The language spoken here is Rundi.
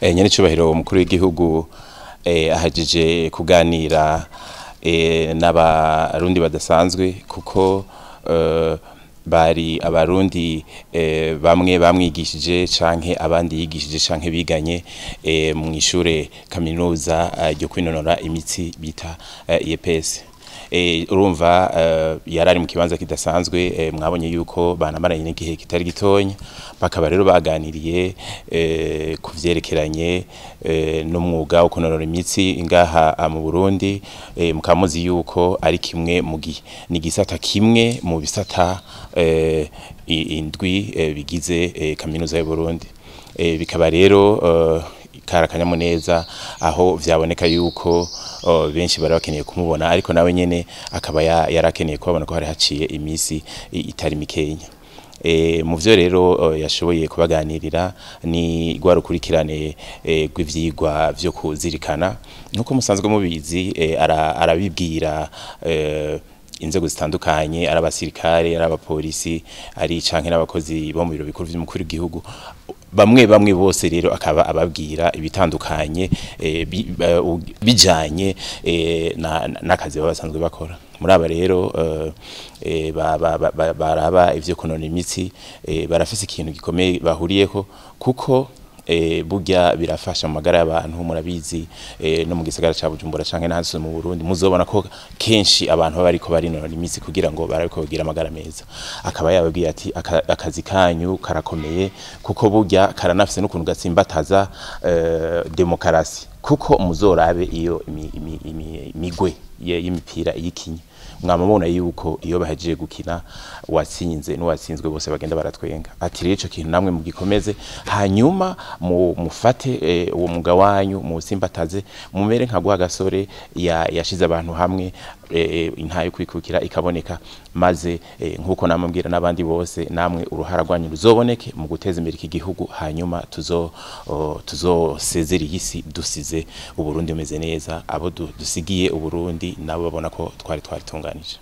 Nyenicubahiro umukuru w'igihugu ahejeje kuganira n'abarundi badasanzwe, kuko bari abarundi bamwe bamwigishije canke abandi yigishije canke biganye mu ishure kaminuza ryo kwinonora imitsi bita IEPS. Urumva yarari mu kibanza kidasanzwe, mwabonye yuko banamaranye n'igihe kitari gitonya, bakaba rero baganiriye ku vyerekeranye n'umwuga wo kunonora imitsi ngaha mu Burundi. Mukaba muzi yuko ari kimwe mu gihe ni gisata kimwe mu bisata indwi bigize kaminuza y'u Burundi. Bikaba rero kari akanyamuneza aho vyaboneka yuko benshi bari bakeneye kumubona, ariko nawe nyene akaba yarakeneye kubabona ko hari haciye imisi itari mikenya. Mu vyo rero yashoboye kubaganirira ni rwa rukurikirane rw'ivyigwa vyo kuzirikana. Nkuko musanzwe mubizi, arabibwira inzego zitandukanye, ari abasirikare, ari abapolisi, ari canke n'abakozi bo mu biro bikuru vy'umukuru w'igihugu, bamwe bamwe bose rero akaba ababwira ibitandukanye bijanye n'akazi baba basanzwe bakora. Muri aba rero baraba ivyo kunona imitsi, barafise ikintu gikomeye bahuriyeko, kuko burya birafasha mu magara y'abantu. Murabizi, no mu gisagara ca Bujumbura canke n'ahandi mu Burundi muzobona ko kenshi abantu baba bariko barinonora imitsi kugira ngo barabe ko bagira amagara meza. Akaba yababwiye ati akazi kanyu karakomeye, kuko burya karanafise n'ukuntu gatsimbataza demokarasi, kuko muzorabe iyo imigwe y'imipira iyikinye, mwama mubona yuko iyo bahejeje gukina uwatsinze n'uwatsinzwe bose bagenda baratwenga. Ati rero ico kintu namwe mugikomeze, hanyuma mufate uwo mwuga wanyu muwusimbataze, mumere nka Rwagasore yashize abantu hamwe, intahe yo kwikukira ikaboneka, maze nkuko namubwira n'abandi bose, namwe uruhara rwanyu ruzoboneke mu guteza imbere iki gihugu, hanyuma tuzosezera iyi si dusize Uburundi bumeze neza, abo dusigiye Uburundi nabo babona ko twari twaritunganije.